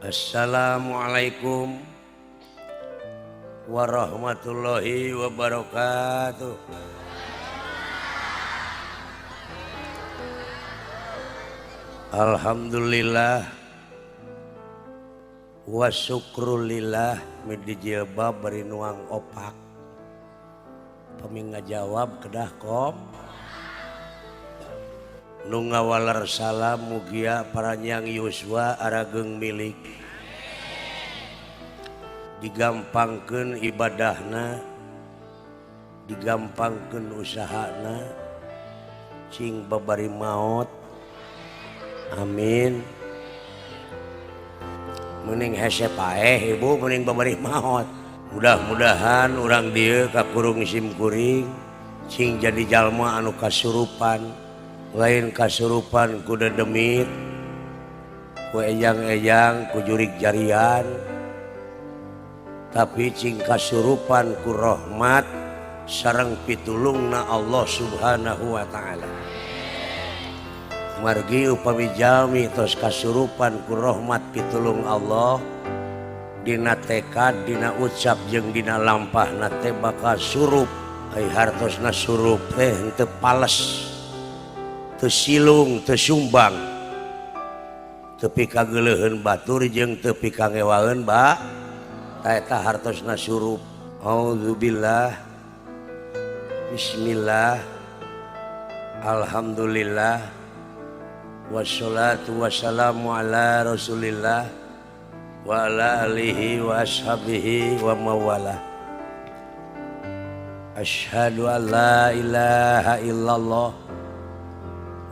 Assalamualaikum warahmatullahi wabarakatuh. Alhamdulillah wa syukrulillah midi jilbab bari nuang opak. Pami ngajawab kedah kom. Nu ngawaler salam mugia paranyang yuswa arageng milik. Digampangkeun ibadahna, digampangkeun usahana, cing babari maot. Amin. Mending hese paeh ibu, mending babari maot. Mudah-mudahan urang dieu kakurung simkuring cing jadi jalma anu kasurupan. Lain kasurupan ku dedemit, ku ejang-ejang, ku jurik jarian, tapi cing kasurupan ku rahmat sareng pitulungna Allah Subhanahu wa ta'ala. Margi upami jalmi tos kasurupan ku rahmat pitulung Allah, dina tekad, dina ucap jeung dina lampahna teh bakal surup. Ai hartosna surup teh henteu pales, teu silung, teu sumbang, tepi kageuleuheun batur jeung tepi kangewaeun ba eta hartosna surup. Auzubillah, bismillah, alhamdulillah, wassalatu wassalamu ala rasulillah wa ala alihi wa ashabihi wa mawalah. Asyhadu an la ilaha illallah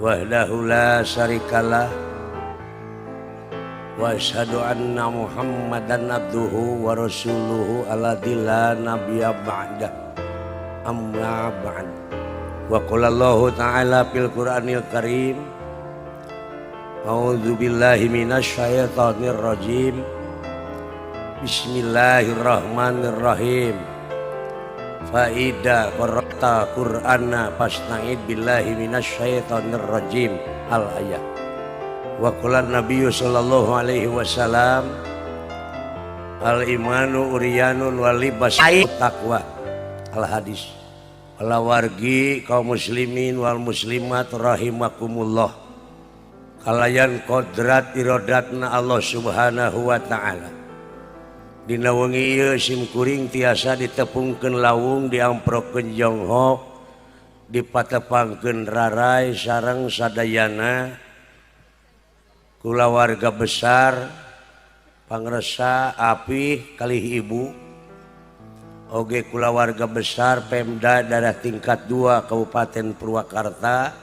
wahdahu la syarikalah wa asyhadu anna Muhammadan abduhu wa rasuluhu alladzi la nabiyya ba'dah, amma ba'd. Wa qala Allahu ta'ala fil Qur'anil Karim, a'udzu billahi minasyaitonir rajim, bismillahirrahmanirrahim. Fa idza qara'ta Qur'ana fasta'id billahi minasyaitonir rajim, al ayat. Wa qala nabiyyu sallallahu alaihi wasallam, al imanu uryanun wal libas taqwa, al hadis. Walawargi kaum muslimin wal muslimat rahimakumullah, kalayan kodrat irodatna Allah Subhanahu wa ta'ala. Dina wengi ieu simkuring tiasa ditepungkeun lawung, diamprokeun jonghok, dipatepangkeun rarai sareng sadayana kulawarga besar pangresa api kalih ibu, oge kulawarga besar Pemda daerah tingkat 2 Kabupaten Purwakarta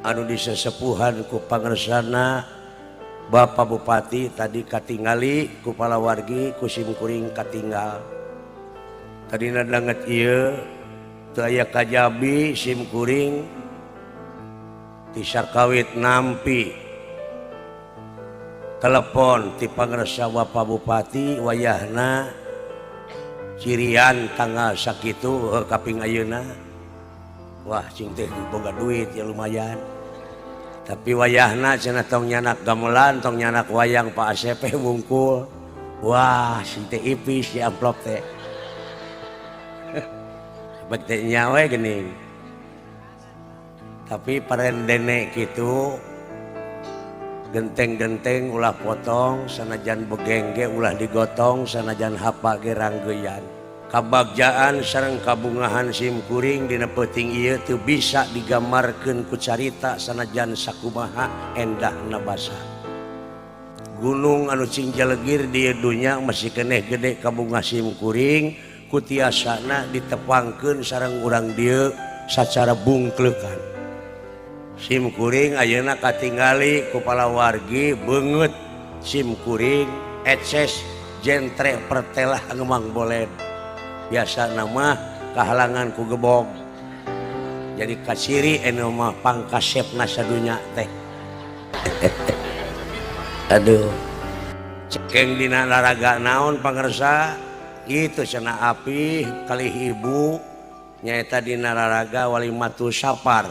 anu disesepuhan ku pangresana Bapak Bupati. Tadi katingali ku palawargi ku simkuring katinggal tadina danget ieu teu aya kajabi simkuring ti sakawit nampi telepon ti pangresa Bapak Bupati wayahna cirian tanggal sakitu kaping ayeuna. Wah cing teh boga duit ya lumayan, tapi wayahna cenah tong nyanak gamelan, tong nyanak wayang Pak ACP wungkul. Wah sing teh ipis di amplop teh bet teh nyawe geuning. Tapi parendene kitu genteng-genteng ulah potong, sanajan begengge ulah digotong, sanajan hapa ge ranggeuyan. Kabagjaan sareng kabungahan simkuring dina peuting ieu teu bisa digambarkeun ku carita sanajan sakumaha endahna basa. Gunung anu cing jalegir di dunya masih keneh gede kabungah simkuring ku tiasana ditepangkeun sareng urang dieu sacara bungkleukan. Simkuring ayeuna katingali ku palawargi beungeut simkuring eces jentre pertelah ngemang boled. Biasa nama kahalangan ku gebog, jadi kasiri enu mah pangkasepna sadunya teh. Aduh cekeng dina laraga naon pangersa itu cenah api kalih ibu nyaeta dina laraga walimatu safar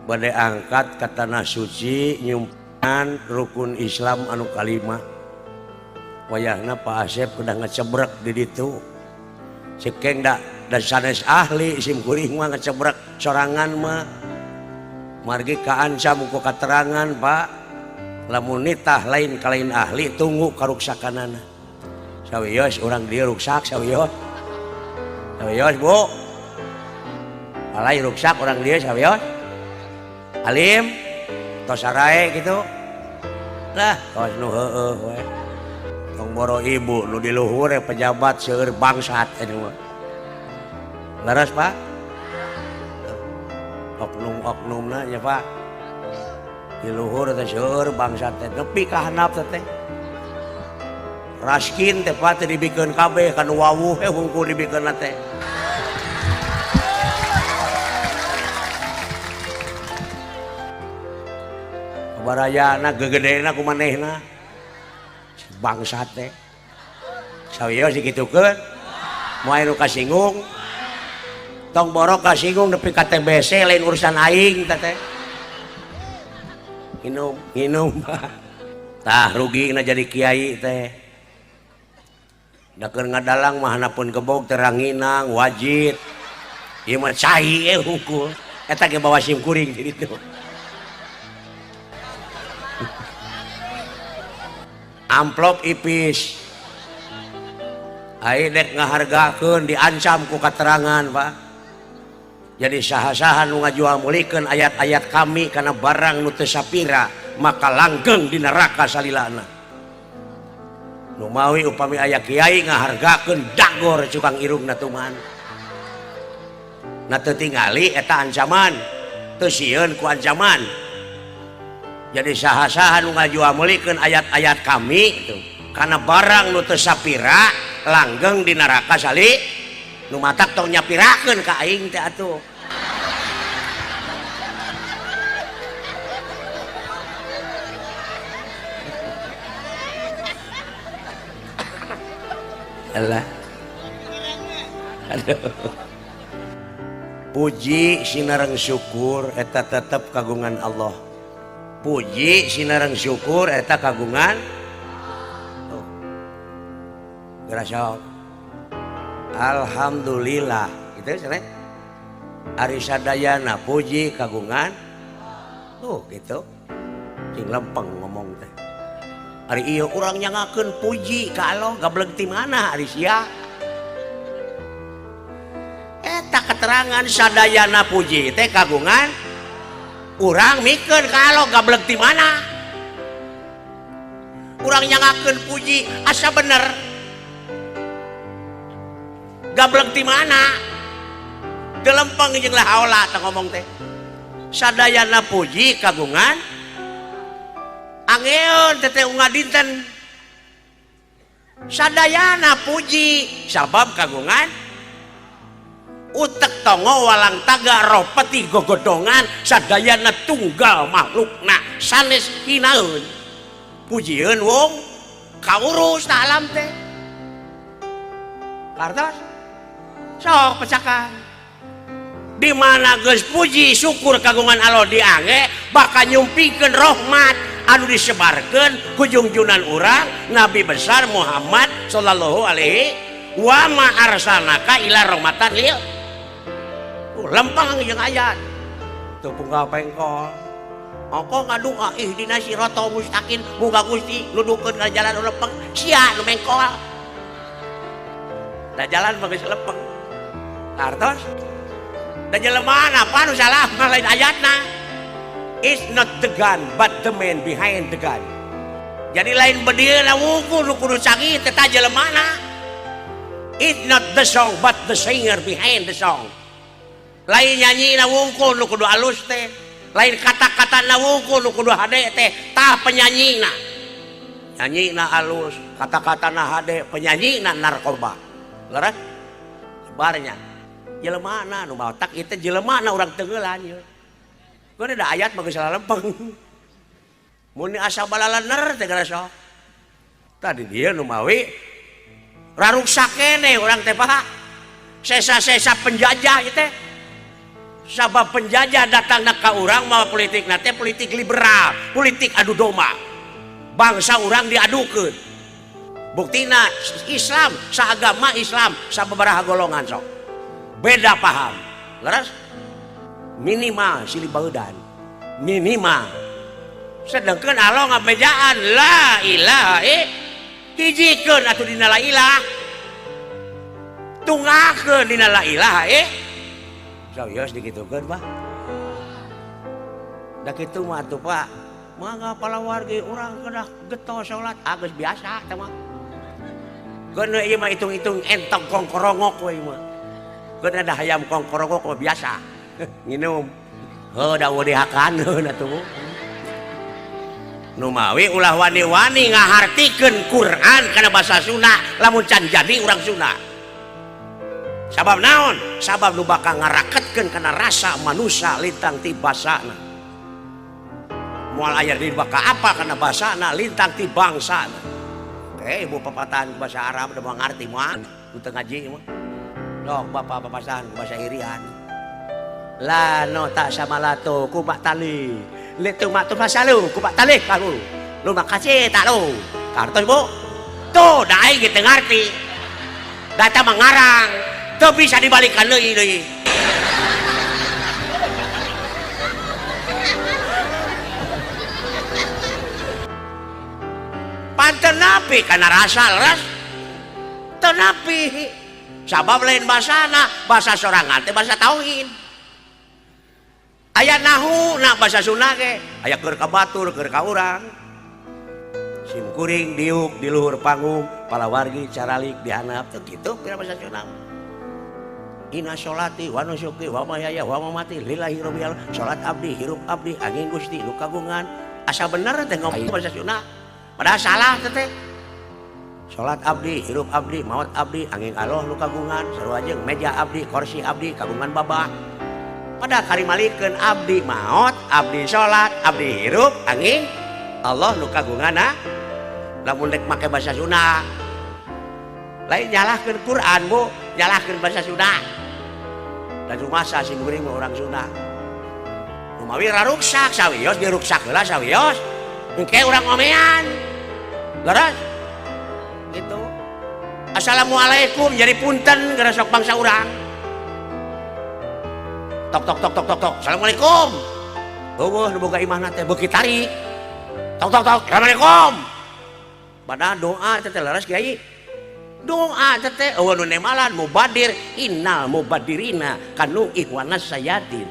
bade angkat ka tanah suci nyumpan rukun Islam anu kalima. Wayahna Pak Asep udah ngecebrek di ditu. Cekeng da dan sanes ahli sim kuring mah ngecebrek sorangan mah. Margi kaancam ku katerangan Pak. Lamun nitah lain kalain ahli tunggu karuksakanana. Sawios urang dieu ruksak sawios. Sawios Bu. Alai ruksak urang dieu sawios. Alim tos sarae kitu. Lah tos nu heueuh we. Tong boro ibu nu di luhur pejabat seueur bangsat eta mah. Leres Pak? Oknum-oknumna nya Pak. Di luhur teh seueur bangsat teh nepi ka handap teh. Raskin teh Pak teh dibikeun kabeh ka nu wawuh we hungkul dibikeunna teh. Barayana gegedena ku manehna. Bangsat teh. Sawios dikitukeun. Moal nu kasinggung. Tong borok kasinggung nepi ka TBC lain urusan aing teh teh. Nginum, nginum. Tah rugina jadi kiai teh. Da keur ngadalang mah hanapun gebog teranginang wajib. Ieu mah cai hungkul. Eta ge bawa sim kuring di ditu. Amplop ipis. Ai dek ngahargakeun diancam ku katerangan Pak. Jadi saha-saha nu ngajual mulikeun ayat-ayat kami kana barang nu teu sapira maka langgeng di neraka salilana. Nu mawi upami aya kiai ngahargakeun dagor cukang irungna tuman. Na teu tingali eta ancaman, teu sieun ku ancaman. Jadi saha-saha nu ngajual mulikeun ayat-ayat kami itu kana barang nu teu sapira langgeng di neraka sali nu matak tong nyapirakeun ka aing teh atuh. Alah. Aduh. Puji sinareng syukur eta tetep kagungan Allah. Puji sinareng syukur eta kagungan. Tuh. Gerasok. Alhamdulillah gitu cenah. Ari sadayana puji kagungan. Tuh gitu. Cing lempeng ngomong teh. Ari ieu urang nyangakeun puji ka Allah gableg ti mana ari sia. Eta keterangan sadayana puji teh kagungan. Urang mikeun ka Allah gableg ti mana. Urang nyangakeun puji asa bener. Gableg ti mana? Gelempeng jeung la haula teh ngomong teh. Sadayana puji kagungan angeun teh teh unga dinten. Sadayana puji sabab kagungan utek tongo walang taga roh peti gogodongan sadayana tunggal makhlukna sanes hinaeun. Pujieun wong kaurus ta alam teh. Kartos sok pecakan. Di mana geus puji syukur kagungan Allah diange bakal nyumpikeun rahmat anu disebarkeun ku jungjunan urang Nabi besar Muhammad sallallahu alaihi wa ma arsalnaka ila rahmatan lil. Lempang jeung ayat teu punggal pengkol. Ongko ngadua ihdina siratal mustaqim muga Gusti nuduhkeun ka jalan nu lempeng sia nu mengkol. Da jalan mah geus lempeng. Kartos da jelema apa nu salah mah lain ayatna. It's not the gun but the man behind the gun. Jadi lain bedieuna wungkul nu kudu canggih teh ta jelemana. It's not the song but the singer behind the song. Lain nyanyi na wungkul nu kudu alus teh, lain kata-kata na wungkul nu kudu hade teh, tah penyanyina. Nyanyi na alus, kata-kata na hade, penyanyi na narkoba. Leres? Barnya. Jelemana nu batak ieu teh jelemana urang teugelan ieu. Geus da ayat mah geus lempeng. Mun asa balalener teh gara sok. Tadi dia nu mawi raruksak keneh urang teh Pak. Sesa-sesa penjajah ieu teh. Sabab penjajah datangna ka urang mawa politikna teh politik liberal, politik adu domba. Bangsa urang diadukeun. Buktina Islam, saagama Islam sababaraha golongan sok beda paham. Leres? Minimal silih baudan, minimal. Sedangkan Allah ngabejaan la ilaha hijikeun atuh dina la ilah, tunggakeun dina la ilaha serius dikitukeun Pak. Da kitu mah atuh Pak, mangga palawargi urang kedah getol salat, ah geus biasa teh mah. Keun ieu mah hitung-hitung entog kongkorongok we mah. Keun ada hayam kongkorongok mah biasa. Nginum. Heuh da eueuh dihakaneun atuh. Nu mawi ulah wani-wani ngahartikeun Quran kana basa Sunda lamun can jadi urang Sunda. Sabab naon? Sabab nu bakal ngaraketkeun kana rasa manusia lintang ti basana. Moal aya di bakal apa kana basana lintang ti bangsana. Ibu papatahan bahasa Arab udah mau ngerti moal, nu teu ngaji mah. Lok bapak papasan bahasa Irian. La no tak sama lato kumak tali. Letu mak tu fasalu kumak tali kalu. Lu makasih tak lu. Kartos bu. Tuh da aing ge teu ngarti. Data mengarang. Teu bisa dibalikan deui deui. Panten napi kana rasa leres. Teu napi. Sabab lain basana, bahasa sorangan teh bahasa tauhid. Aya nahu na bahasa Sunda ge, aya keur ka batur, keur ka urang. Sim kuring diuk di luhur panggung, palawargi caralik di handap teu kitu pira bahasa Sunda. Inna sholati wa nusuki wa mahyaya wa mamati lillahi rabbil alamin. Salat abdi, hirup abdi, angin Gusti nu kagungan. Asa bener teh ngomong bahasa Sunda. Padahal salah teh teh. Salat abdi, hirup abdi, maut abdi, angin Allah nu kagungan, sarua jeung meja abdi, kursi abdi, kagungan babah. Padahal karimalikeun abdi maot, abdi salat, abdi hirup, angin Allah nu kagungan. Lamun rek make bahasa Sunda. Lain nyalahkeun Quran, Bu, nyalahkeun bahasa Sunda. Dan rumasa sing kuring mah urang Sunda. Kumawi raruksak sawios diruksak heula sawios. Engke urang omean. Leres? Gitu. Assalamualaikum jadi punten gara sok bangsa urang. Tok tok tok tok tok tok. Assalamualaikum. Eueuh nu boga imahna teh beuki tarik. Tok tok tok. Assalamualaikum. Padahal doa teh teh leres kiai. Doa teh teh eueuh nu nemalan mubadir innal mubadirina kanu ihwanas sayatin.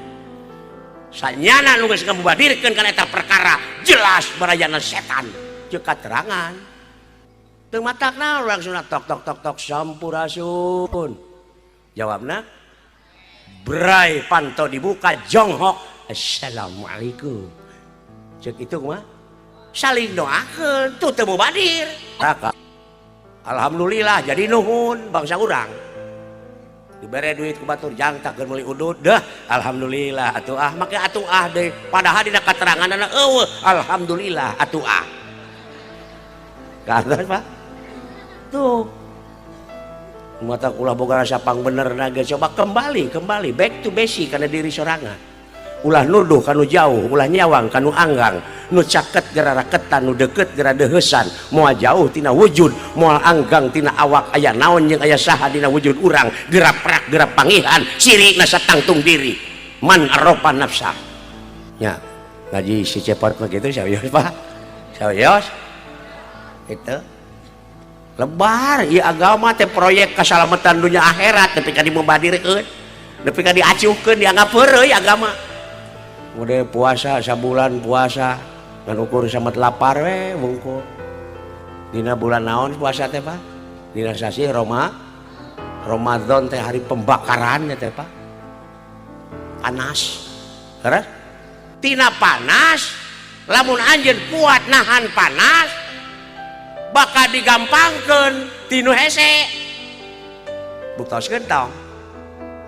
Sanyana nu geus ngamubadirkeun kana eta perkara jelas barayana setan. Ceuk katerangan. Teu matakna urang Sunda tok tok tok tok sampurasun. Jawabna bray panto dibuka jonghok assalamualaikum. Ceuk itu mah saling doakeun tuh teu mubadir. Alhamdulillah jadi nuhun bangsa urang. Dibere duit ku batur jang tak keur meuli udud deh alhamdulillah atuh ah make atuh ah deui padahal dina kateranganna eueuh alhamdulillah atuh ah. Kados Pak. Tuh mata ulah boga rasa pang bener naga coba kembali kembali back to basic kana diri sorangan. Ulah nuduh kanu jauh, ulah nyawang kanu anggang, nu caket gera raketan, nu deket gera deheusan, moal jauh tina wujud, moal anggang tina awak aya naon jeung aya saha dina wujud urang, gera prak gera pangihan, siri na satangtung diri, man arrofa nafsa. Nya, ngaji si cepot mah kitu sawios Pak. Sawios. Itu lebar ieu agama teh proyek keselamatan dunia akhirat nepi ka dimubadirkeun, nepi ka diacuhkeun dianggap heureuy agama. Udah puasa sabulan puasa ngan ukur samet lapar we wungkul. Dina bulan naon puasa teh Pak? Dina sasi Ramadan teh hari pembakarannya teh Pak. Panas. Terus tina panas lamun anjeun kuat nahan panas bakal digampangkeun tinu hese. Buktoskeun tong.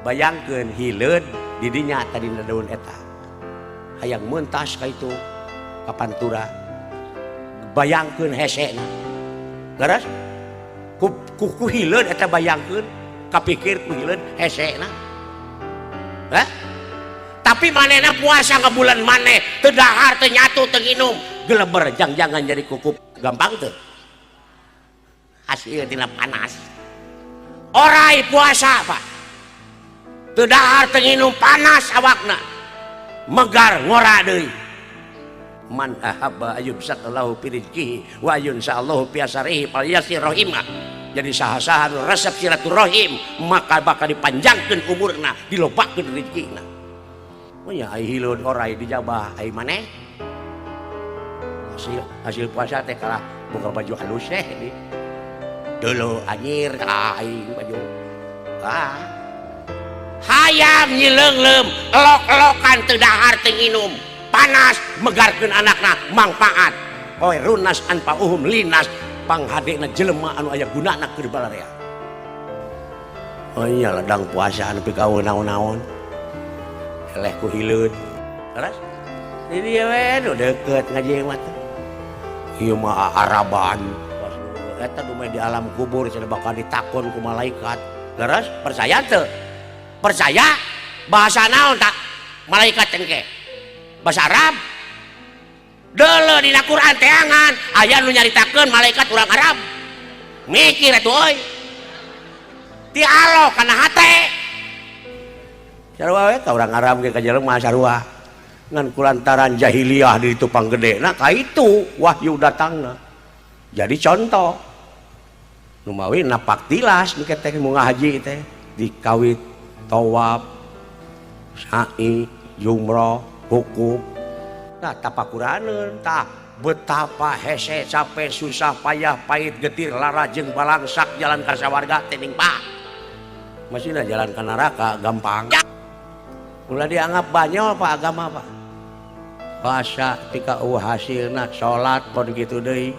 Bayangkeun hileud di dinya tadi daun eta. Hayang mentas ka itu ka pantura. Bayangkeun hesena. Leres? Ku hileud eta bayangkeun, kapikir ku hileud hesena. Hah? Tapi manehna puasa ngabulan maneh, teu dahar, teu nyatu, teu nginum, geleber jang-jangan jadi kukup. Gampang teu? Hasil tina panas. Orai puasa, Pak. Teu dahar teu nginum, panas awakna. Megar ngora deui. Man ahabba ayyubsata lahu fi rizqihi wa ayyunsa'allahu fi asarihi falyasil rahimah. Jadi saha-saha nu resep silaturahim maka bakal dipanjangkeun umurna, dilobakeun rezekina. Oh ya, ai hileud orai dijabah, ai maneh? Hasil hasil puasa teh kalah boga baju halus teh di. Dulu anjir aing baju. Ah. Hayam nyileungleum, elok-elokan teu dahar teu nginum. Panas megarkeun anakna mangpaat. Khoirunnas anfa'uhum linnas, panghadena jelema anu aya gunana keur balarea. Oh iya, ladang puasa anu pikaweun naon-naon. Eleh ku hileud. Terus di dieu we nu deukeut ngaji mah teh. Ieu mah araban. Eta nu di alam kubur cenah bakal ditakon ku malaikat. Leres percaya teu? Percaya? Bahasa naon tak malaikat engke? Bahasa Arab. Deuleu dina Quran teangan aya nu nyaritakeun malaikat urang Arab. Mikir atuh euy. Ti alo kana hate. Sarua we ka urang Arab ge ka jelema sarua. Ngan kulantaran jahiliyah di itu panggedena ka itu wahyu datangna. Jadi contoh numawi napak tilas nu teh mau ngahaji teh dikawit tawaf, sa'i, jumroh, wukuf. Nah, tapakuraneun tah betapa hese, capek, susah payah, pahit getir lara jeung balangsak jalan ka sawarga teh ning, Pak. Masihna jalan ka neraka gampang. Ulah dianggap banyol, Pak, agama, Pak. Puasa tika eueuh hasilna, salat pon kitu deui.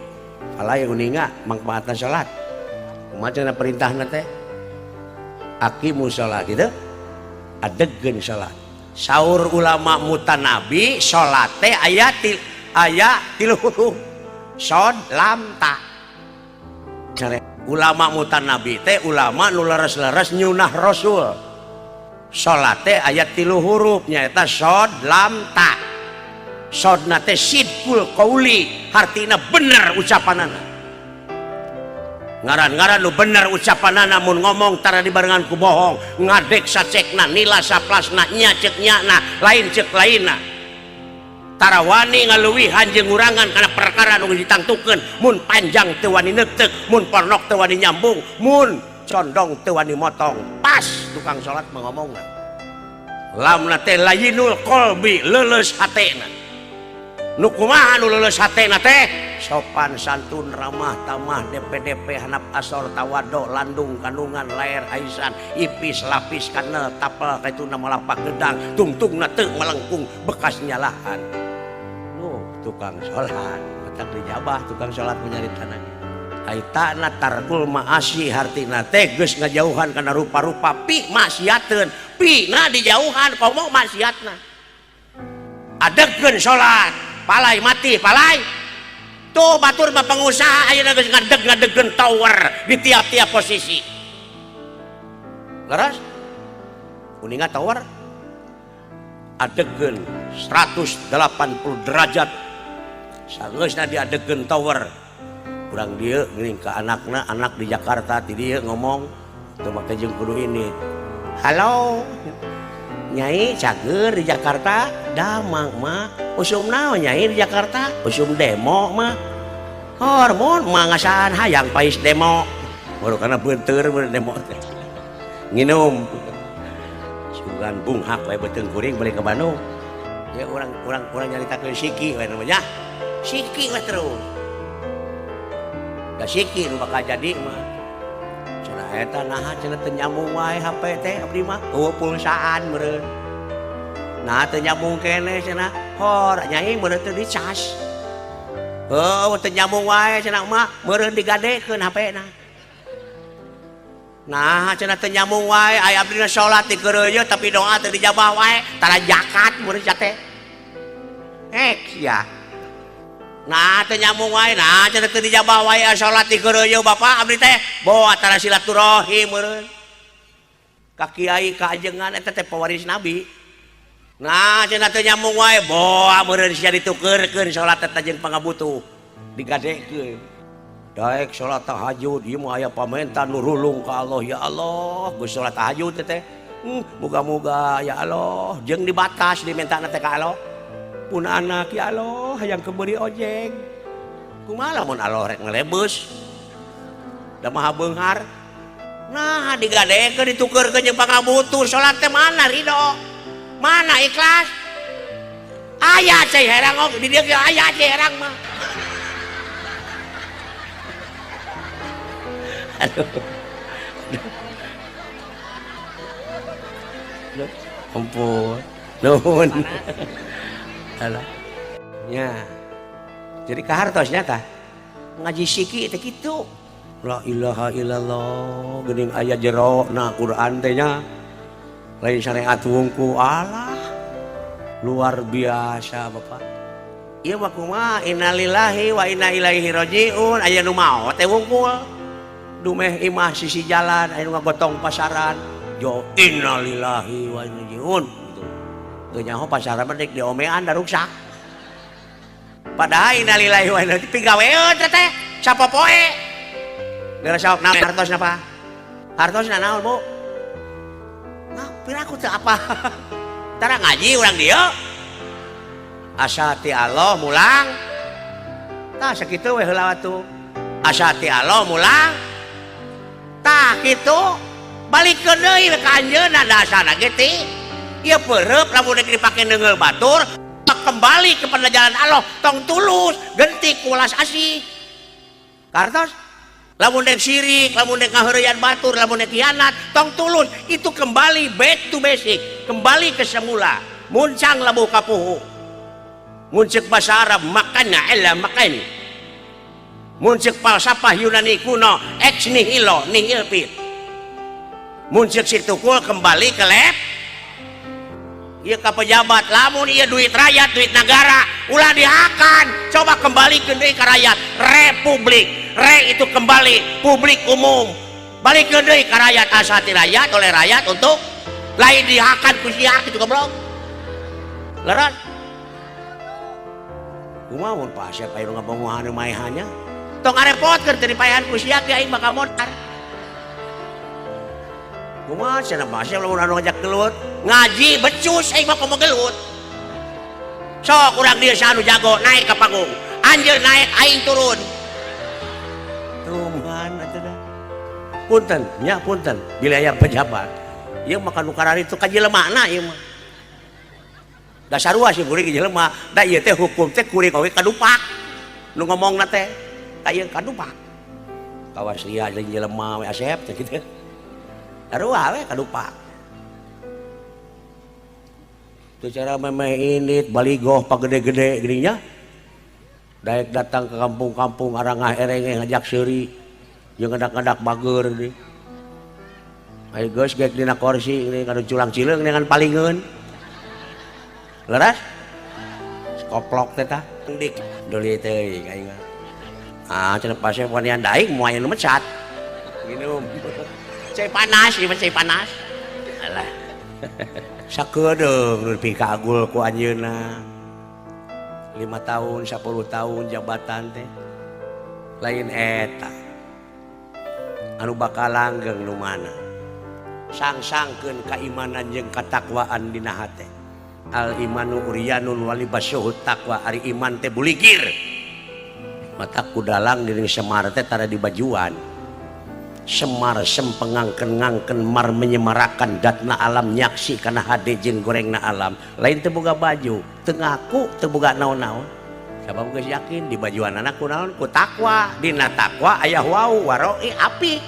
Alay uninga mangpaatna salat. Kumaha cenah perintahna teh? Aqimu salat gitu. Adegkeun salat. Saur ulama mutanabi salat teh aya til aya tilu huruf. Sod lam ta. Ulama mutanabi teh ulama nu leres-leres nyunah Rasul. Salat teh aya tilu huruf nyaeta sod lam ta. Sodna teh sidqul qauli, hartina bener ucapanana. Ngaran-ngaran nu bener ucapanana mun ngomong tara dibarengan ku bohong, ngadek sacekna, nila saplasna, nya cek nyana, lain cek lainna. Tara wani ngaluwihan jeung ngurangan kana perkara nu ditangtukeun, mun panjang teu wani neuteuk, mun pondok teu wani nyambung, mun condong teu wani motong. Pas tukang salat mah ngomongna. Lamna teh layinul qalbi, leuleus hatena. Nu kumaha nu leuleus hatena teh? Sopan santun, ramah tamah, DPDP, hanap asor, tawado, landung kandungan, laer aisan, ipis lapis kanel, tapel kaitu nama lapak gedang, tungtungna teu melengkung bekas nyalahan. Nu tukang salat matak dijabah tukang salat menyaritana. Ai ta'na tarkul ma'asi, hartina teh geus ngajauhan kana rupa-rupa pi maksiateun, pi na dijauhan komo maksiatna. Adegkeun salat, palai mati palai. Tuh batur mah pengusaha ayeuna geus ngadeg-ngadegkeun tower di tiap-tiap posisi. Leres? Uninga tower adegkeun 180 derajat. Sageusna diadegkeun tower. Urang dieu geuning ka anakna, anak di Jakarta ti dieu ngomong teu make jeung kudu ini. Halo. Nyai cager di Jakarta, damang mah. Usum naon nyai di Jakarta? Usum demo mah. Hormon mah ngasaan hayang pais demo. Baru karena beunteur demo teh. Nginum. Sugan bunghak we beuteung kuring balik ke Bandung. Ya urang urang urang nyaritakeun siki we namanya. Siki we terus. Da siki nu bakal jadi mah. Cenah eta naha cenah teu nyambung wae HP teh abdi mah. Eueuh pulsaan meureun. Nah teu nyambung keneh cenah. Hor nyai meureun teu dicas. Heuh teu nyambung wae cenah mah meureun digadekeun HP-na. Nah cenah teu nyambung wae aya abdi salat dikeureuyeut tapi doa teu dijabah wae, tara zakat meureun sia teh. Ek sia. Nah teu nyambung wae, nah cenah teu dijabah wae salat dikeureuyeut bapak abdi teh bawa tara silaturahim meureun. Ka kiai ka ajengan eta teh pewaris nabi. Nah cenah teu nyambung wae boa meureun sia ditukeurkeun salat eta jeung pangabutuh digadekeun. Daek salat tahajud ieu mah aya pamentan nu rulung ka Allah ya Allah geus salat tahajud teh teh. Muga-muga ya Allah jeung dibatas diminta teh ka Allah. Pun anak ya Allah hayang kebeuri ojek. Kumaha lamun Allah rek ngelebeus. Da maha beunghar. Nah digadekeun ditukeurkeun jeung pangabutuh salat teh mana ridho? Mana ikhlas? Aya cai herang oge di dieu ge aya cai herang mah. Aduh. Aduh. Ampun. Nuhun. Alah. Nya. Jadi kahartos nya tah. Ngaji siki teh kitu. La ilaha illallah geuning aya jero na Quran teh nya. Lain syariat wungku alah. Luar biasa Bapak. Ieu mah kumaha innalillahi wa inna ilaihi rajiun aya nu maot teh wungkul. Dumeh imah sisi jalan aya nu ngagotong pasaran. Jo innalillahi wa inna ilaihi rajiun gitu. Teu nyaho pasaran mah deuk diomean da ruksak. Padahal innalillahi wa inna ilaihi pigaweun teh teh sapopoe. Geus sok naon hartosna Pak? Hartosna naon, Bu? Nah, piraku teu apa. Tara ngaji urang dieu. Asa ti Allah mulang. Tah sakitu we heula atuh. Asa ti Allah mulang. Tah kitu balikeun deui ka anjeunna dasarna ge ti. Ieu peureub lamun rek dipake neungeul batur, kembali kepada jalan Allah, tong tulus, genti ku welas asih. Kartos lamun dek sirik, lamun dek ngaheureuyan batur, lamun dek khianat, tong tulus, itu kembali back to basic, kembali ke semula. Muncang labuh kapuhu. Mun ceuk bahasa Arab makana illa makan. Mun ceuk falsafah Yunani kuno ex nihilo nihil fit. Mun ceuk si tukul kembali ke lab. Ieu ka pejabat, lamun ieu duit rakyat, duit negara, ulah dihakan. Coba kembali deui ka rakyat. Republik, re itu kembali, publik umum. Balikeun deui ka rakyat, asati rakyat oleh rakyat untuk lain dihakan ku sia kitu goblok. Leran. Kumaha mun Pak Asep aya nu ngabongohan nu maehannya? Tong ngarepotkeun teu dipaehan ku sia ge aing bakal modar. Kumaha cenah Pak Asep lamun anu ngajak gelut, ngaji becus aing mah komo gelut. Sok urang dieu saha nu jago naik ka panggung. Anjeun naik aing turun. Tuman atuh dah. Punten, nya punten, bila aya pejabat. Ieu mah kanu karari itu ka jelemana ieu mah. Da sarua sih kuring jelema, da ieu teh hukum teh kuring oge kadupak. Nu ngomongna teh ka ieu kadupak. Kawas lia jeung jelema we Asep teh kitu. Sarua we kadupak. Teu cara memeh indit baligoh pagede-gede geuning nya. Daek datang ke kampung-kampung arangah erenge ngajak seuri jeung ngadak-ngadak bager deui. Ayo geus geuk dina kursi geuning kanu culang cileung dengan palingeun. Leres? Koplok teh tah. Dik deuli teuing aing mah. Ah cenah pasien wanian daing moal aya nu mecat. Minum. Cai panas, ieu mah cai panas. Alah. Sakedeung nu dipikaagul ku anjeunna. 5 tahun, 10 tahun jabatan teh. Lain eta. Anu bakal langgeng nu mana? Sang-sangkeun kaimanan jeung katakwaan dina hate. Al imanu uryanun walibasuhu taqwa, ari iman teh buligir. Mata kudalang diri Semar teh tara dibajuan. Semar sempengangken-ngangken mar menyemarakan datna alam nyaksi kana hade jeung gorengna alam. Lain teu boga baju, teu ngaku, teu boga naon-naon. Sabab geus yakin di bajuanana ku naon? Ku takwa. Dina takwa aya wau waroi apik.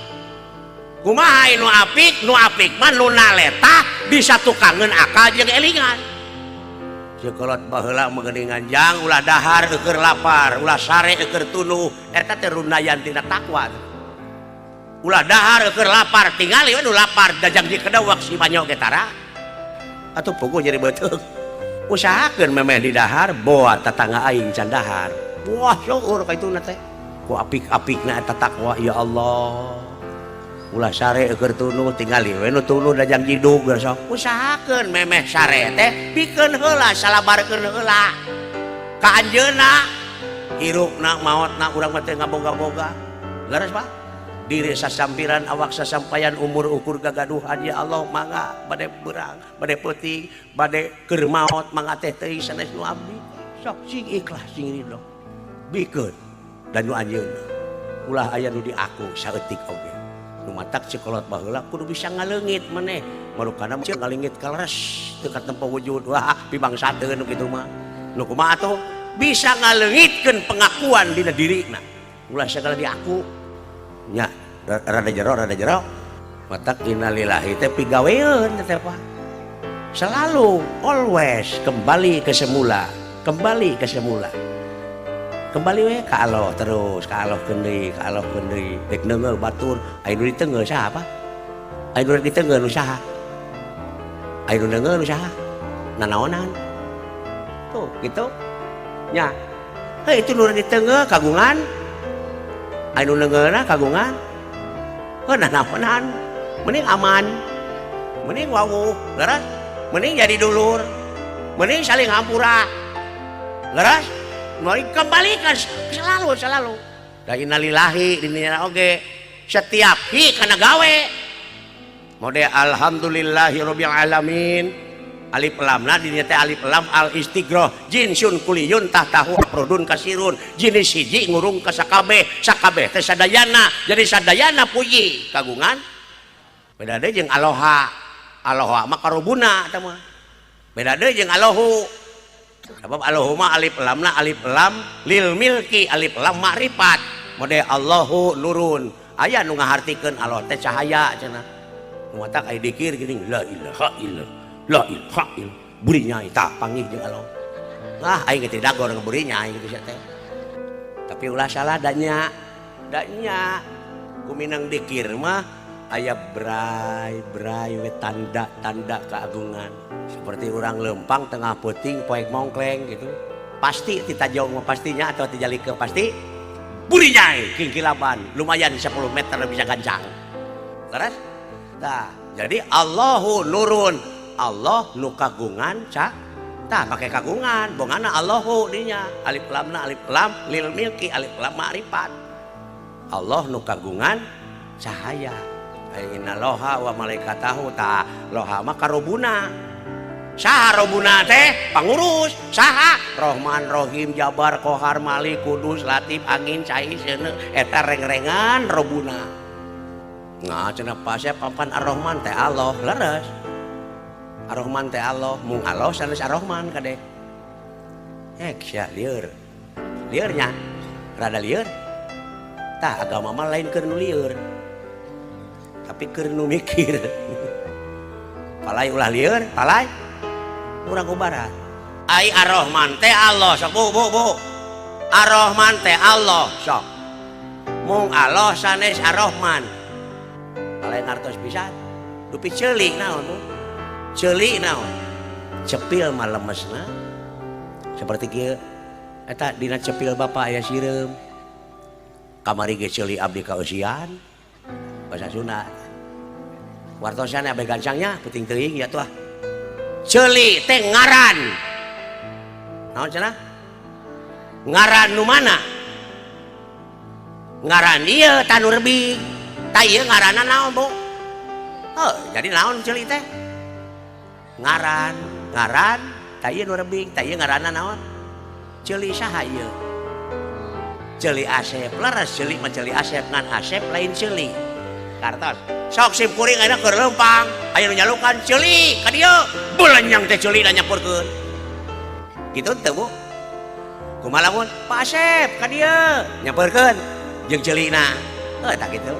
Kumaha nu apik? Nu apik mah nu naleta bisa tukangeun akal jeung elingan. Sekolot baheula mah geuningan jang ulah dahar eueur lapar, ulah sare eueur tunuh, eta teh rundayan tina takwa. Ulah dahar eueur lapar, tingali we nu lapar dajang di kedewek si banyo ge tara. Atuh puguh jadi beuteung. Usahakeun memeh di dahar boa tatangga aing can dahar. Wah syukur ka ituna teh. Ku apik-apikna eta takwa ya Allah. Ulah sare eueur tunuh tingali we nu tunuh dajang jidug sok. Usahakeun memeh sare teh pikeun heula salabarkeun heula. Ka anjeunna hirupna maotna urang mah teu ngaboga-boga. Leres, Pak? Diri sasampiran, awak sasampayan, umur ukur gagaduhan, ya Allah, mangga bade berang, bade peuting, bade keur maot, mangga teh teuing sanes nu abdi. Sok sing ikhlas, sing ridho, bikeun dan nu anjeunna ulah aya nu diaku saeutik oge. Nu matak cekolot baheula kudu bisa ngaleungit maneh, marukana ceu ngaleungit kaleres teu katempo wujud. Wah, pibangsateun nu kitu mah. Nu kumaha atuh bisa ngaleungitkeun pengakuan dina dirina, ulah segala diaku nya. Rada jero, rada jero. Matak innalillahi teh pigaweun teh, Pak, selalu always kembali ke semula, kembali ke semula, kembali we ka Allah terus, ka Allah keun deui, ka Allah keun deui. Dek neungeul batur, aya nu diteungeul saha, Pak? Aya nu diteungeul nu saha? Aya nu neungeul nu saha? Nanaonan tuh gitu nya. Hei, itu nu diteungeul kagungan, aya nu neungeulna kagungan. Heuh, nanaonan? Mending aman, mending wawuh, leres? Mending jadi dulur, mending saling hampura, leres? Mari kembalikan selalu, selalu. Da innalillahi dininya oge setiap hi kana gawe mode alhamdulillahirabbil alamin, alif lamna dinya teh alif lam al istighroq, jinsun kuliyun tahtahu afrodun kasirun, jenis hiji ngurung ka sakabeh, sakabeh teh sadayana, jadi sadayana puji kagungan. Beda deui jeung aloha. Aloha mah karobuna eta mah. Beda deui jeung Allahu, sebab Allahu mah alif lamna alif lam lil milki, alif lam makrifat. Mode Allahu nurun, aya nu ngahartikeun Allah teh cahaya cenah. Nu matak aya dikir geuning, la ilaha illallah, la ilaha illallah, burinyai tah panggih jeung Allah. Ah, aing ge teu dagor burinyai kitu sia teh. Tapi ulah salah danya, danya kuminang dikir mah aya bray bray we tanda tanda keagungan, seperti orang lempang tengah peuting poek mongkleng gitu, pasti ti tajong mah pastinya atau ti jalikeun pasti burinyai kingkilaban lumayan 10 meter bisa gancang. Leres? Tah, jadi Allahu nurun, Allah nu kagungan ca tah make kagungan bongana Allahu dinya alif lamna alif lam lil milki, alif lam ma'rifat, Allah nu kagungan cahaya. Inna loha wa malaikatahu, ta loha mah karobuna. Saha robuna teh? Pangurus. Saha? Rohman, Rohim, Jabar, Kohar, Malik, Kudus, Latif, Angin, Cai, Seuneu, eta reng-rengan robuna. Nah, cenah pasnya papan Ar-Rahman teh Allah, leres. Ar-Rahman teh Allah, mung Allah sanes Ar-Rahman kade. Eh, sia lieur. Liurnya rada lieur. Tah, agama mah lain keur nu lieur. Tapi keur nu mikir. Palai ulah lieur, palai urang ubaran. Ai Ar-Rahman teh Allah, sok bu bu bu. Ar-Rahman teh Allah, sok. Mung Allah sanes Ar-Rahman. Palai ngartos pisan. Dupi ceuli naon, Bu? Ceuli naon? Cepil mah lemesna. Seperti kieu eta dina cepil bapak aya sireum. Kamari ge ceuli abdi kaeusian. Bahasa Sunda. Wartosan abe gancangnya penting teuing ya tuh. Ceuli teh ngaran. Naon cenah? Ngaran nu mana? Ngaran ieu tanu rebing. Tah, ieu ngaranna naon, Bu? Oh, jadi naon ceuli teh? Ngaran, ngaran, tah ieu nu rebing, tah ieu ngaranna naon? Ceuli saha ieu? Ceuli Asep. Leres, ceuli mah ceuli Asep, ngan Asep lain ceuli. Kartos. Sok sim kuring ayeuna keur leumpang, aya nu nyalukan ceuli ka dieu. Bulenyang teh ceuli nyampurkeun. Kitu teu, Bu? Kumaha lamun Pak Asep ka dieu nyamperkeun jeung ceulina? Heuh, tah kitu.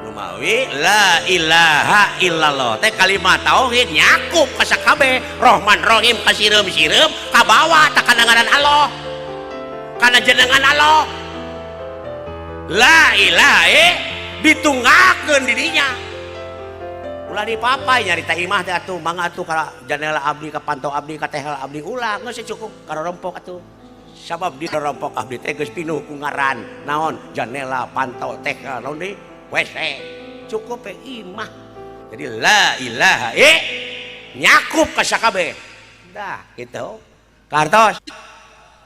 Numawi la ilaha illallah teh kalimat tauhid nyakup ka sakabeh, Rohman Rohim ka sireum-sireum kabawa tak kana ngaran Allah, kana jenengan Allah. La ilaha ditunggakeun di dinya, ulah dipapai nyarita imah teh atuh, mangga atuh ka jandela abdi, ka pantau abdi, ka tehel abdi, ulah, geus cukup ka rorompok atuh, sabab di rorompok abdi teh geus pinuh ku ngaran naon, jandela, pantau, tehel, naon deui, WC, cukup we imah. Jadi la ilaha nyakup ka sakabeh dah gitu kartos.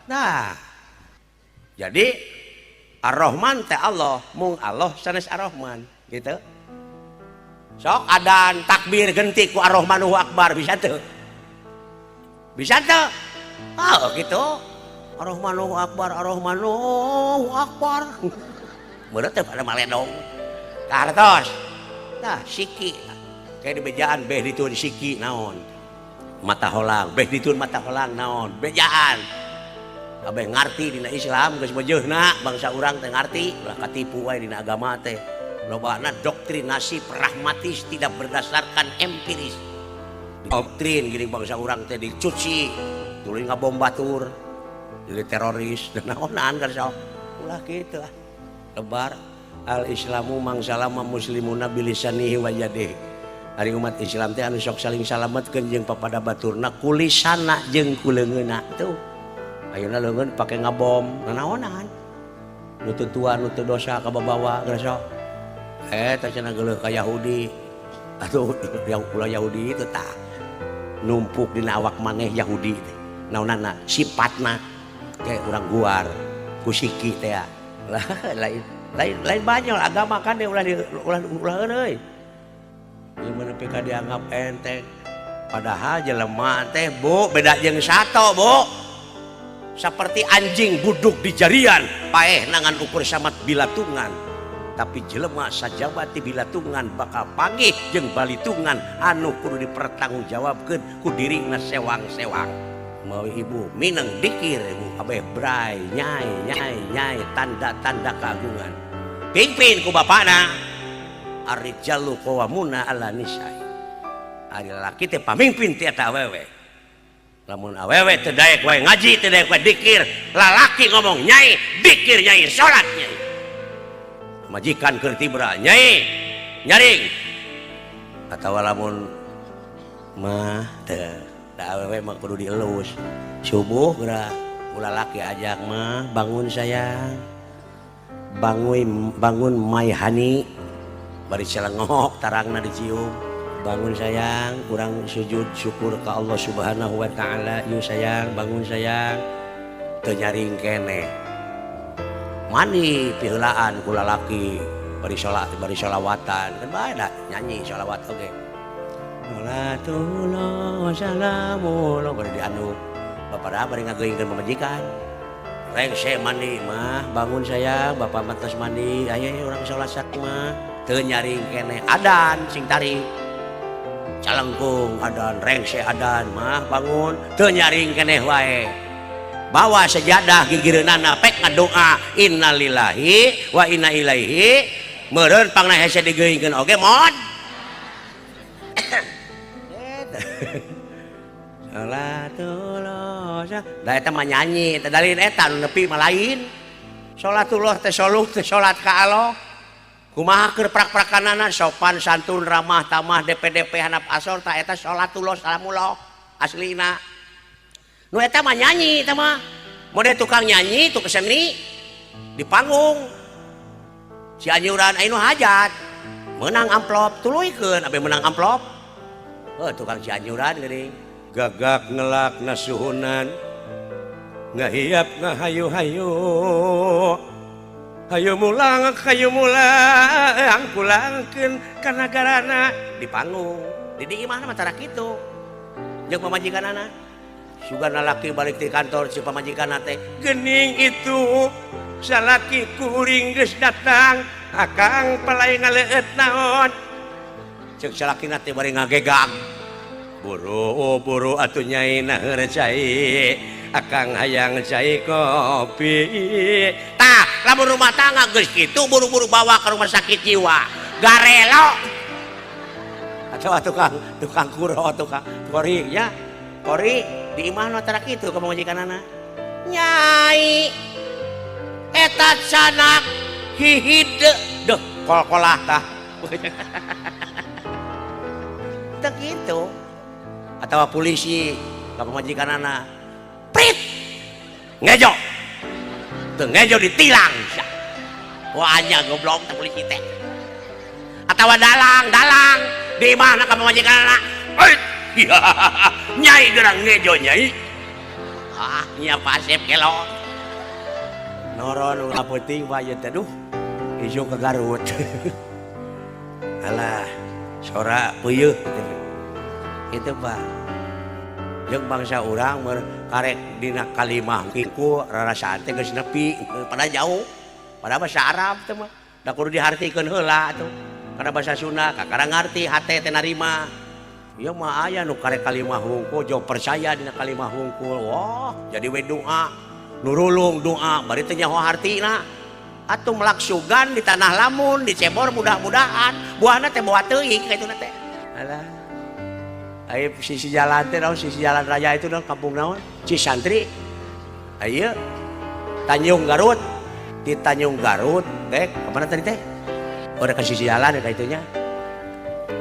Nah, jadi Ar-Rahman teh Allah, mung Allah sanes Ar-Rahman gitu. Sok adan takbir genti ku Ar-Rahmanu Akbar bisa tuh? Bisa tuh? Oh gitu. Ar-Rahmanu Akbar, Ar-Rahmanu Akbar. Bener teh pada maledong. Kartos. Nah, siki. Kayak di bejaan beh ditun siki naon. Mata holang, beh ditun mata holang naon. Bejaan. Kabeh ngarti dina Islam geus meujeuhna bangsa urang teh ngarti, ulah katipu wae dina agama teh. Lobana doktrinasi pragmatis tidak berdasarkan empiris. Doktrin gini bangsa urang teh dicuci, tuluy ngabom batur, jadi teroris dan naonan kan sok. Ulah kitu ah. Lebar al Islamu mangsalama muslimuna bilisanihi wa yadihi. Ari umat Islam teh anu sok saling salametkeun jeung papada baturna kulisana jeung kuleungeunna tuh. Ayeuna leungeun pake ngabom nanaonan. Nu teu tua nu teu dosa kababawa geus sok. Eta cenah geuleuh ka Yahudi. Atuh yang ulah Yahudi itu tah. Numpuk dina awak maneh Yahudi teh. Naonana sifatna kayak urang guar ku siki teh ya. Lah lain lain lain banyol agama kan deh ulah ulah ulah euy. Ieu mah nepi ka dianggap enteng. Padahal jelema teh Bu beda jeung sato Bu. Seperti anjing buduk di jarian paeh nangan ukur samat bilatungan. Tapi jelema sajabati bilatungan bakal panggih jeung balitungan anu kudu dipertanggungjawabkeun ku dirina sewang-sewang. Mawi ibu mineng dikir ibu kabeh bray nyai nyai nyai tanda-tanda keagungan. Pimpin ku bapana. Ar-rijalu qawwamuna 'ala nisa'i. Ari lalaki teh pamimpin ti eta awewe. Lamun awewe teu daek wae ngaji, teu daek wae dikir, lalaki ngomong nyai, dikir nyai, salat nyai. Majikan keur tibra nyai, nyaring. Atawa lamun mah teu, da awewe mah kudu dielus. Subuh geura ulah laki ajak mah bangun sayang. Bangun bangun my honey. Bari celengok tarangna dicium. Bangun sayang, kurang sujud syukur ke Allah Subhanahu wa taala. Yuk sayang, bangun sayang. Teu nyaring keneh. Mandi piheulaan ku lalaki bari salat bari sholawatan. Kan bae da nyanyi sholawat oge. Sholatullah salamullah bari dianu. Bapak bari ngageuingkeun pamajikan. Rengse mandi mah, bangun sayang, bapak mah tos mandi, ayo urang salat sak mah. Teu nyaring keneh adan sing tarik. Calengkung adan rengse adan mah bangun teu nyaring keneh wae. Bawa sejadah gigireunana pek ngadoa innalillahi wa inna ilaihi meureun pangna hese digeuingkeun oge mod. Salatullah da eta mah nyanyi teh dalil eta nu nepi mah lain. Salatullah teh soluh teh salat ka Allah. Kumaha keur prak-prakanana sopan santun ramah tamah DPDP hanap asor ta eta salatullah salamullah aslina. Nu eta mah nyanyi eta mah. Mode tukang nyanyi tukang seni di panggung. Si anjuran aya nu hajat. Menang amplop tuluykeun abe menang amplop. Heuh tukang si anjuran geuning. Gagak ngelak nasuhunan ngahiap ngahayu-hayu hayu mulang hayu mulang pulangkeun ka nagarana di panggung di di imahna mah tara kitu jeung pamajikanana sugan lalaki balik ti kantor si pamajikanna teh geuning itu salaki kuring geus datang akang palai ngaleueut naon ceuk salakina teh bari ngagegang buru buru atuh nyai naheur cai akang hayang cai kopi tah lamun rumah tangga geus kitu buru-buru bawa ke rumah sakit jiwa garelo atau tukang tukang kuro tukang kori ya kori di imah tara kitu ka pamajikanana nyai eta canak hihide deh kol-kolah tah teu kitu atau polisi ka pamajikanana prit ngejo teu ngejo ditilang wah anya goblok teh polisi teh atawa dalang dalang di mana ka pamajikanana nyai gerang ngejo nyai ah nya pasep kelo Noron ulah peuting Pak ieu teh duh. Isuk ke Garut. Alah, sora peuyeut gitu Pak. Jeung bangsa urang karek dina kalimah kiku rarasaan teh geus nepi pada jauh. Pada bahasa Arab teh mah da kudu dihartikeun heula atuh. Kana bahasa Sunda kakara ngarti hate teh narima. Ieu mah aya nu karek kalimah hungkul jauh percaya dina kalimah hungkul. Wah, jadi we doa. Nurulung doa bari teh nyaho hartina. Atuh melaksugan di tanah lamun dicebor mudah-mudahan buahna teh boa teuing kitu na teh. Alah. Ayo sisi jalan teh naon sisi jalan raya itu naon kampung naon? Cisantri. Ayo Tanjung Garut. Di Tanjung Garut teh kemana tadi teh? Oh, ka sisi jalan ya itunya.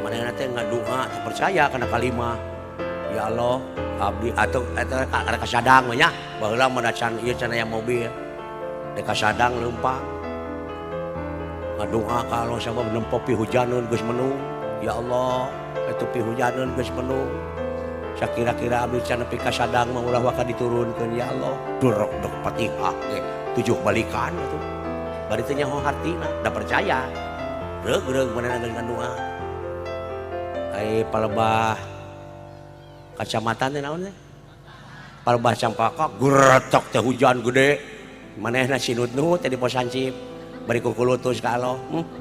Manehna teh ngadoa teu percaya kana kalimah. Ya Allah, abdi atau eta kana kasadang we nya. Baheula mah can ieu can aya mobil. Dek kasadang leumpang. Ngadoa ka Allah sabab nempo pihujaneun geus mendung. Ya Allah, eta pihujaneun geus mendung. Sakira-kira abdi can nepi ka sadang mah ulah waka diturunkeun ya Allah. Durok dok Fatihah ge 7 balikan atuh. Bari teh nyaho hartina, da percaya. Reug-reug manehna geus ngadoa. Ai palebah kacamatan teh naon teh? Palebah Campaka geretok teh hujan gede. Manehna sinut-nut teh di pos hansip. Bari kukulutus ka Allah.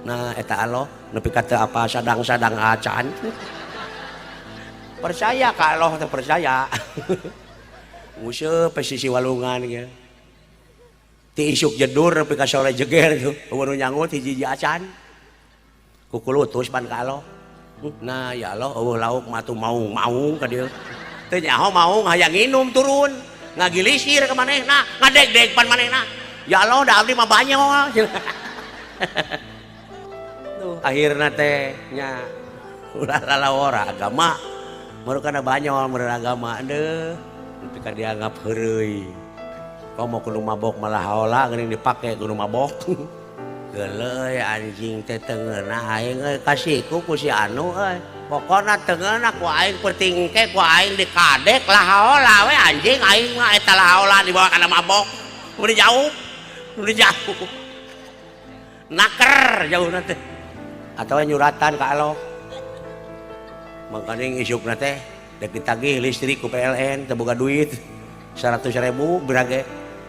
Nah eta Allah nepi ka teu apa sadang-sadang acan. Percaya ka Allah teh percaya. Nguseup sisi walungan ge. Ti isuk jedur nepi ka sore jeger tuh. Eueuh nu nyangut hiji-hiji acan. Kukulutus pan ka Allah. Nah ya Allah eueuh lauk mah atuh maung-maung ka dieu. Teu nyaho maung hayang nginum turun. Ngagilisir ka manehna, ngadegdeg pan manehna. Ya Allah da abdi mah banyol. Tuh akhirna teh nya ulah lalawora agama. Baru kana banyol meureun agama deuh. Nepi ka dianggap heureuy. Komo kudu mabok malah haola geuning dipake kudu mabok. Geuleuh anjing teh teu ngeunah aing euy kasiku ku si anu euy. Pokona teu ngeunah ku aing peuting ke ku aing dikadek lah haola we anjing aing mah eta lah haola dibawa kana mabok. Udah jauh. Udah jauh. Naker jauhna teh. Atawa nyuratan ka Allah. Mangkaning isukna teh dek ditagih listrik ku PLN teu boga duit 100.000 birage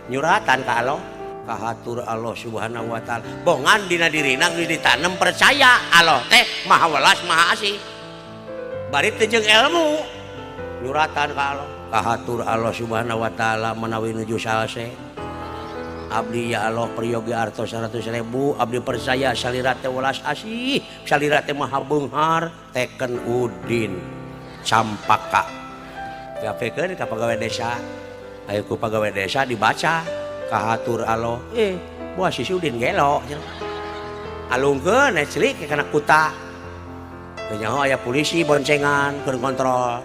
nyuratan ka Allah. Kahatur Allah Subhanahu wa taala. Bongan dina dirina geus ditanem percaya Allah teh Maha Welas Maha Asih. Bari teu jeung ilmu nyuratan ka Allah. Kahatur Allah Subhanahu wa taala manawi nuju salse. Abdi ya Allah peryogi artos 100.000 abdi percaya salira teh welas asih, salira teh maha beunghar teken Udin Campaka. Diapekeun ka pagawe desa. Ayo ku pagawe desa dibaca. Kahatur Allah, buah si Udin gelo. Alungkeun celik kana kuta. Teu nyaho aya polisi boncengan keur kontrol.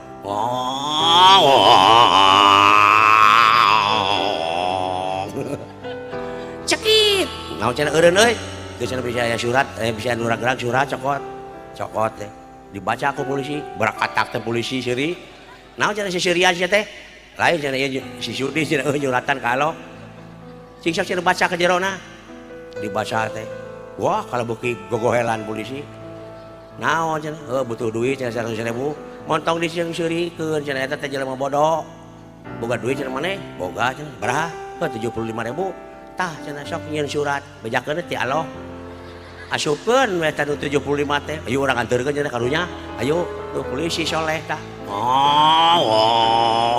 Cekit. Naon cenah eureun euy? Geus cenah bisa aya surat, bisa nu gerak surat cokot. Cokot teh. Dibaca ku polisi, berakatak teh polisi seuri. Naon cenah si seurian sia teh? Lain cenah ieu si Sudi cenah euy nyuratan ka Allah. Cing sok cenah baca ka jerona. Dibaca teh. Wah, kalau beuki gogohelan polisi. Naon cenah? Heuh butuh duit cenah 100.000. Montong diseung-seurikeun cenah eta teh jelema bodoh. Boga duit cenah maneh? Boga cenah. Baraha? Heuh 75.000. Tah cenah sok nyieun surat, bejakeun ti Allah. Asupkeun we teh nu 75 teh. Ayo urang anterkeun cenah karunya. Ayo tuh polisi soleh tah. Oh.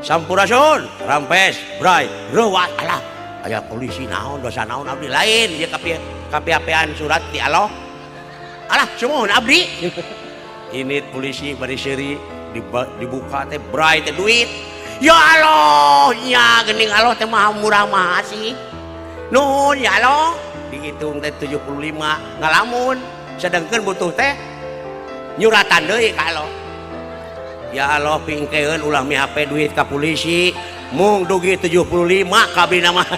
Sampurasun, rampes, bray, reuat alah. Aya polisi naon dosa naon abdi lain ieu kapiapean surat ti Allah. Alah, sumuhun abdi. Ini polisi bari seuri dibuka teh bray teh duit. Ya Allah, nya geuning Allah teh maha murah maha asih. Nuhun ya Allah, dihitung teh 75 ngalamun, sedengkeun butuh teh nyuratan deui ka Allah. Ya Allah pingkeun ulah mihape duit ka polisi, mung dugi 75 ka abdi mah.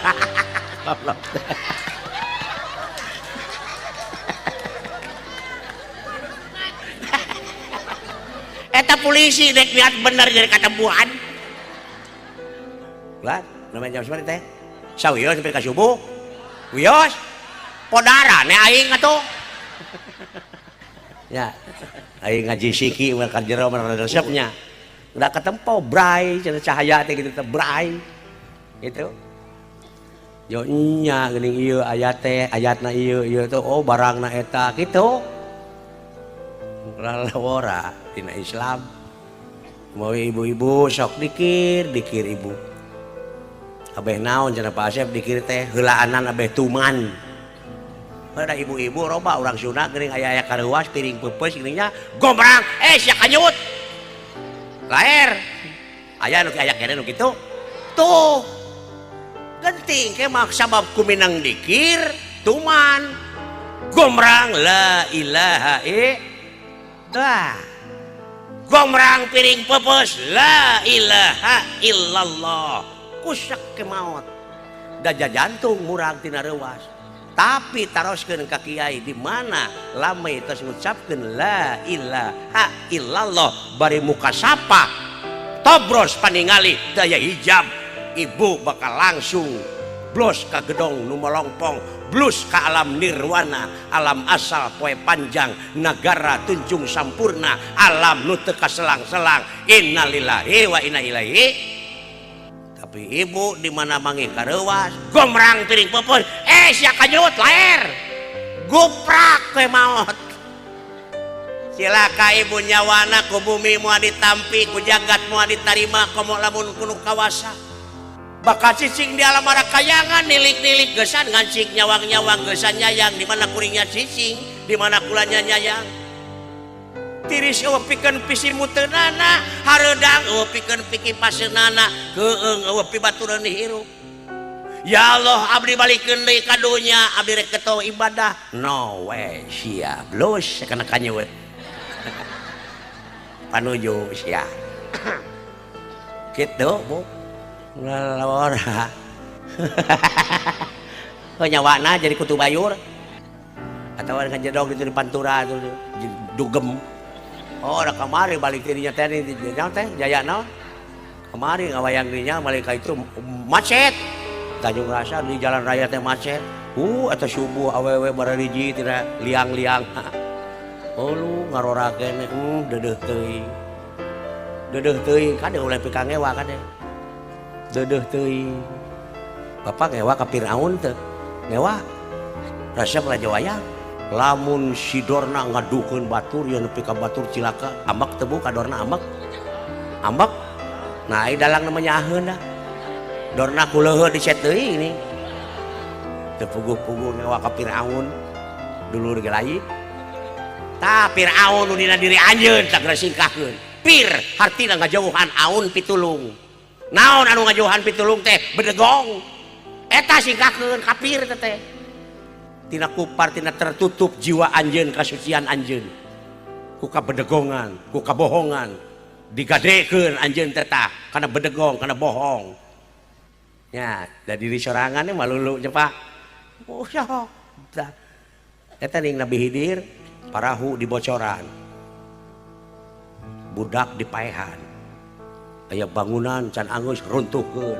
Eta polisi dek niat bener jadi katempuhan. Lah, namanya jam seberapa teh? Sawios nepi ka subuh. Wios. Podarane aing atuh. Ya. Aing ngaji siki mah ka jero mah rada resepnya. Udah ketempo bray cenah cahaya teh gitu teh bray. Gitu. Yo nya geuning ieu ayat teh ayatna ieu ieu teh oh barangna eta kitu. Lalawora dina Islam. Mau ibu-ibu sok dikir, dikir ibu. Abeh naon cenah Pak Asep dikir teh heulaanan abeh tuman. Pada ibu-ibu roba urang Sunda geuning aya-aya kareuwas piring peupeus geuning nya gombrang eh sia kanyut. Laer. Aya nu aya keneh nu kitu. Tuh. Genting ke mah sabab kuminang dikir tuman. Gombrang la ilaha illallah. Gombrang piring peupeus la ilaha illallah. Kusak ke maot. Daja jantung murag tina reuwas. Tapi taroskeun ka kiai di mana lame tos ngucapkeun la ilaha illallah bari muka sapa tobros paningali daya hijab ibu bakal langsung blos ka gedong nu molongpong blus ka alam nirwana alam asal poe panjang nagara tunjung sampurna alam nu teu kaselang-selang innalillahi wa inna ilaihi. Tapi ibu di mana manggih kareuwas gomrang piring peupeus eh sia kanyut laer guprak we maot. Cilaka ibu nyawana ku bumi moal ditampi ku jagat moal ditarima komo lamun kuno kawasa. Bakal cicing di alam kayangan nilik-nilik gesan ngancik nyawang-nyawang gesan nyayang di mana kuringnya cicing di mana kulanya nyayang. Tiris eueuh pikeun pisimuteunana hareudang eueuh pikeun pikipaseunana keueung eueuh pibatureun hirup. Ya Allah abdi balikeun deui ka dunya abdi rek keto ibadah no way sia blus kana kanyeuweut panuju sia kitu Bu ngalawara. Oh nyawana jadi kutu bayur atau ngajedog di pantura tuh dugem. Oh udah kamari balik dirinya teh teh jaya naon kamari ngawayang dirinya balik ka itu macet Tanjung Rasa di jalan raya teh macet atau subuh awewe barariji tina liang-liang. Oh lu ngarora keneh deudeuh teuing deudeuh teuing kade ulah pika ngewa kade deudeuh teuing. Bapak ngewa ka Firaun teu ngewa resep raja wayang lamun si Dorna ngadukeun batur ya nepi ka batur cilaka ambek teu Bu ka Dorna ambek ambek nah ieu dalang namanya aheun dah Dorna kuleuheut dicet deui ini teu puguh-puguh ngewa ka Firaun dulur ge lain tah Firaun nu dina diri anjeun tah geura singkahkeun pir hartina ngajauhan aun pitulung naon anu ngajauhan pitulung teh bedegong eta singkahkeun kafir teh tina kupar tina tertutup jiwa anjeun kasucian anjeun ku kabedegongan ku kabohongan digadekeun anjeun teh tah kana bedegong kana bohong nya da diri sorangan mah malulu nya Pak. Oh sok tah eta ning Nabi Khidir parahu dibocoran budak dipaehan aya bangunan can anggeus runtuhkeun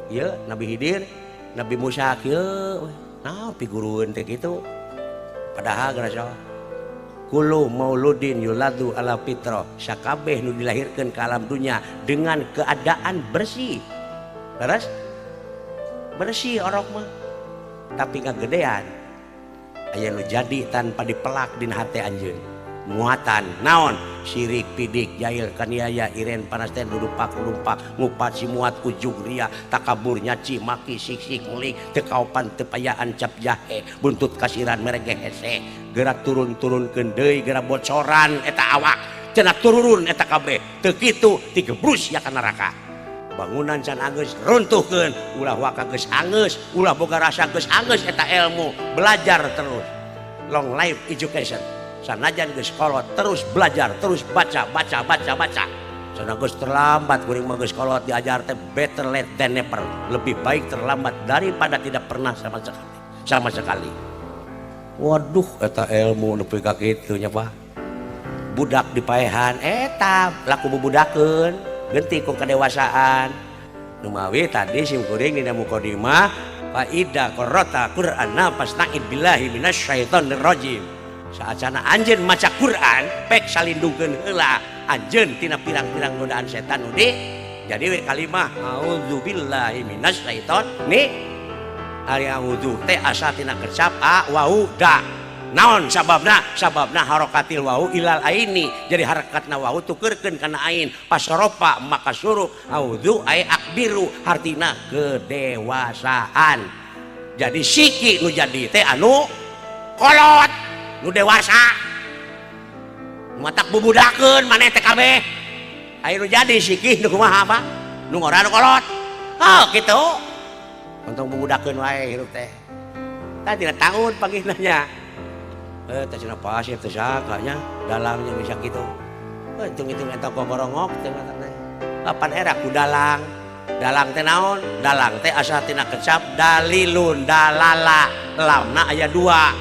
ieu Nabi Khidir Nabi Musa kieu nah pigurueun teh kitu padahal geus kullu mauludin yuladu ala fitrah sakabeh nu dilahirkeun ka alam dunya dengan keadaan bersih leres bersih orok mah tapi ngagedean aya nu jadi tanpa dipelak dina hate anjeun muatan naon sirik pidik jail kaniaya iren panasten dudupak lumpak ngupat simuat ujug ria takabur nyaci maki siksik mulik teu kaopan teu payaan cap jahe buntut kasiran merege hese gerak turun-turunkeun deui gerak bocoran eta awak cenah tururun eta kabeh teu kitu tigebrus ya ka neraka bangunan can anggeus runtuhkeun ulah waka geus anggeus ulah boga rasa geus anggeus eta ilmu belajar terus long life education sanajan geus kolot terus belajar terus baca baca baca baca cenah geus terlambat kuring mah geus kolot diajar teh better late than never lebih baik terlambat daripada tidak pernah sama sekali sama sekali. Waduh eta ilmu nepi ka kitu nya Pak budak dipaehan eta laku bubudakeun genti ku kedewasaan. Numawi tadi sim kuring dina mukadimah fa idza qara'ta Qur'ana fasta'id billahi minasyaitonir rajim. Saacana anjeun maca Quran pek salindungkeun heula anjeun tina pirang-pirang godaan setan nu di jadi we kalimah auzubillahi minasyaiton ni ari auzu teh asa tina kecap a wau da naon sababna sababna harokatil wau ilal aini jadi harakatna wau tukerkeun kana ain pasoropa maka suruh auzu ay akbiru hartina kedewasaan. Jadi siki nu jadi teh anu kolot nu dewasa matak bubudakeun maneh teh kabeh aya nu jadi siki nu kumaha apa nu ngora nu kolot oh kitu untung bubudakeun wae hirup teh tah tina tahun panggihna nya teh cenah pasir teh sakanya dalangnya bisa kitu hitung-hitung eta komorongok teh mah teh kapan era ku dalang dalang teh naon dalang teh asa tina kecap dalilun dalala lamna aya dua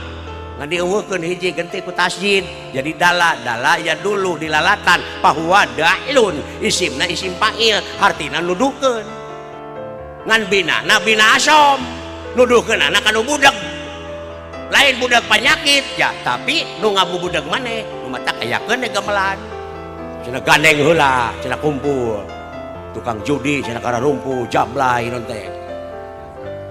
ngan dieuweuhkeun hiji genti ku tasjid jadi dala dala ya dulu dilalatan bahwa dalun isimna isim fa'il hartina nuduhkeun ngan bina na bina asom nuduhkeun anak anu budak lain budak penyakit ya tapi nu ngabubudag maneh nu matak ayakeun gamelan cenah gandeng heula cenah kumpul tukang judi cenah kararumpu jablay non teh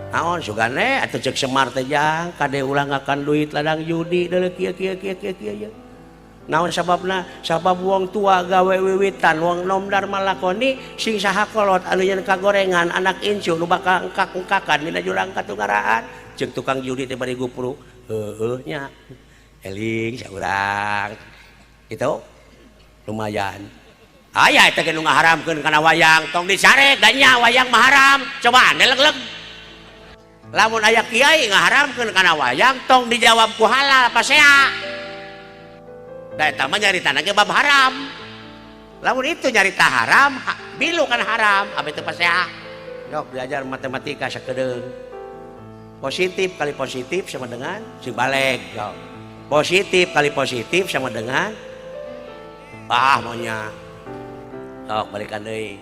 naon sugane atuh cek Semar teh jang kade ulah ngakan duit ladang judi deuleu kieu kieu kieu kieu kieu naon sababna sabab wong tua gawe wiwitan wong nom dharma lakoni sing saha kolot anu nyeun kagorengan anak incu nu bakal engkak-engkakan dina jurang katunggaraan cek tukang judi teh bari gupruk heueuh nya eling saurang itu lumayan aya eta ge nu ngaharamkeun kana wayang tong disarek da nya wayang mah haram cobaan leg-leg lamun aya kiai ngaharamkeun kana wayang tong dijawab ku halal pasea da eta mah nyaritana ge bab haram lamun itu nyarita haram bilu kan haram apa itu pasea yok belajar matematika sakedeung positif kali positif sama dengan si balik yok. Positif kali positif sama dengan ah maunya sok balikan deui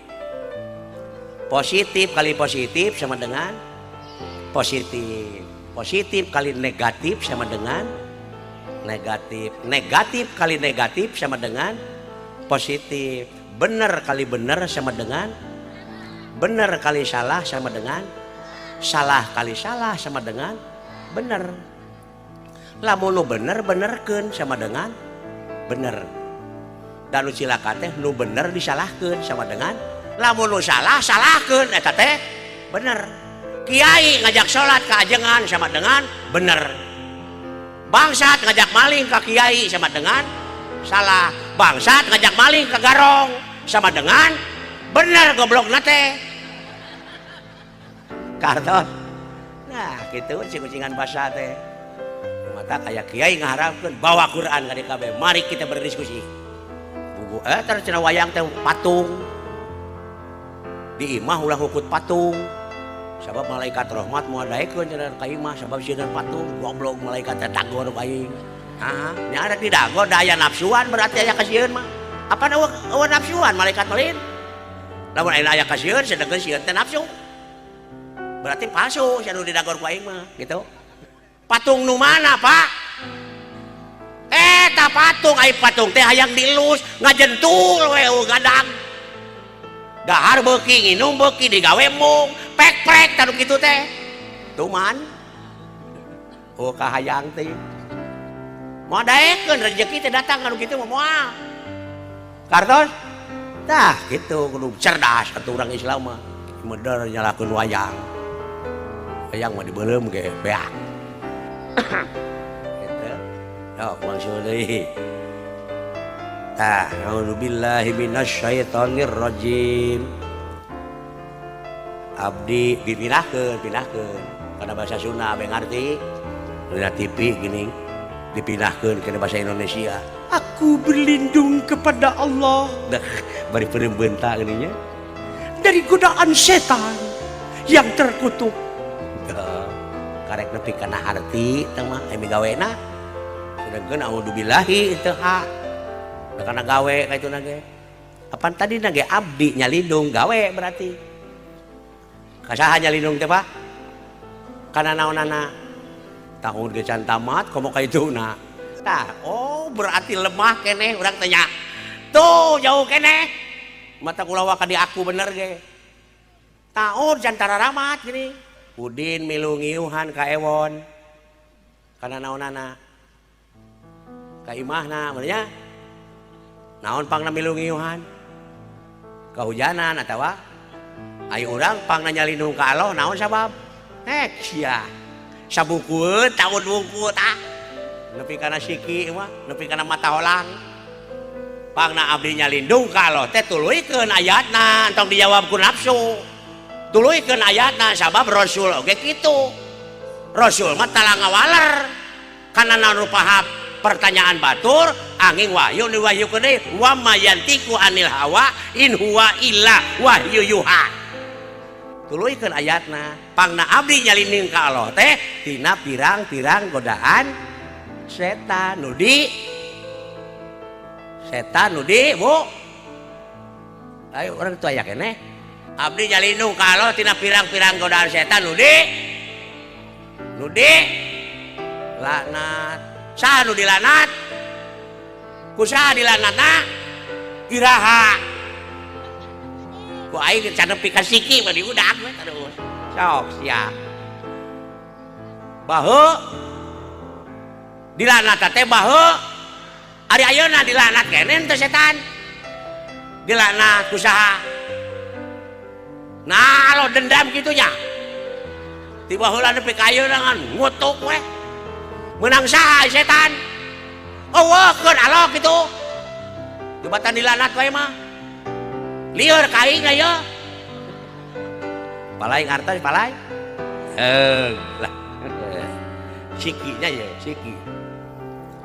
positif kali positif sama dengan positif positif kali negatif sama dengan negatif negatif kali negatif sama dengan positif benar kali benar sama dengan benar kali salah sama dengan salah kali salah sama dengan benar lamun nu bener benerkeun sama dengan bener dan nu cilaka teh nu bener disalahkeun sama dengan lamun nu salah salahkeun eta teh bener kiai ngajak sholat ke ajengan sama dengan bener bangsat ngajak maling ke kiai sama dengan salah bangsat ngajak maling ke garong sama dengan bener goblok nate kartos nah gitu kucing-kucingan basah teh mata kayak kiai ngaharapkeun bawa Quran ka DKB mari kita berdiskusi buku terus cenah wayang teh patung di imah ulah ngukut patung sabab malaikat rahmat moal daekeun cenah ka imah sabab sieun patung goblok malaikat teh dagor ku aing ah nya ada di dagor da aya nafsuan berarti aya kasieun mah apa eueuh nafsuan malaikat lain lamun aya kasieun sedengkeun sieun teh nafsu berarti palsu sia nu didagor ku aing mah gitu patung nu mana Pak eta patung ai patung teh hayang dielus ngajentul we gadang dahar beuki nginum beuki digawe mung pek-prek tanu kitu teh tuman oh kahayang teh moal daekeun rezeki teh datang kanu kitu mah moal kartos tah kitu kudu cerdas atuh urang Islam mah meder nyalakeun wayang wayang mah dibeuleum ge beak gitu yok langsung deui tah a'udzubillahi minasyaitonir rajim abdi dipindahkeun pindahkeun karena bahasa Sunda abe ngarti dina TV gini dipindahkeun ke bahasa Indonesia aku berlindung kepada Allah dah bari peureum beunta geuning nya dari godaan setan yang terkutuk karek nepi kana harti teh mah aya gawena sedengkeun a'udzubillahi teu ha kana gawe ka itu nage apan tadi nage abdi nyalindung gawe berarti Ka saha nyalindung teh, Pak? Kana naonana? Tahun ge can tamat komo ka ituna. Tah, oh berarti lemah keneh urang teh nya. Tuh jauh keneh. Mata kula waka di aku bener ge. Taun can tararamat gini. Udin milu ngiuhan ka Ewon. Kana naonana? Ka imahna bener nya? Naon pangna milu ngiuhan? Kahujanan atawa ayo urang pangna nyalindung ka Allah naon sabab? Hek sia. Sabukueun taun wungkul tah. Nepi kana siki mah, nepi kana mata holang. Pangna abdi nyalindung ka Allah teh tuluykeun ayatna, entong dijawab ku nafsu. Tuluykeun ayatna sabab Rasul oge kitu. Rasul mah tala ngawaler kana naon rupa pertanyaan batur angin wahyu diwahyukeun deui wa ma yantiqu anil hawa in huwa illa wahyu yuha. Tuluykeun ayatna, pangna abdi nyalindung ka Allah teh tina pirang-pirang godaan setan nu di setan nu di Bu. Ayo urang teu aya keneh. Abdi nyalindung ka Allah tina pirang-pirang godaan setan nu di laknat. Saha nu dilanat? Ku saha dilanatna? Iraha. Ku aing can nepi ka siki mah diudag we terus. Sok sia. Baheuk dilanat teh baheuk. Ari ayeuna dilanat keneh teh setan. Dilanat ku saha? Nah, lo dendam kitunya. Tiba heula nepi ka ayeuna ngan ngutuk we. Menang saha setan? Eueuhkeun Allah kitu. Jabatan dilanat wae mah. Lieur ka aing aya. Palai ngartos palai. Lah. Sikinya ya, siki.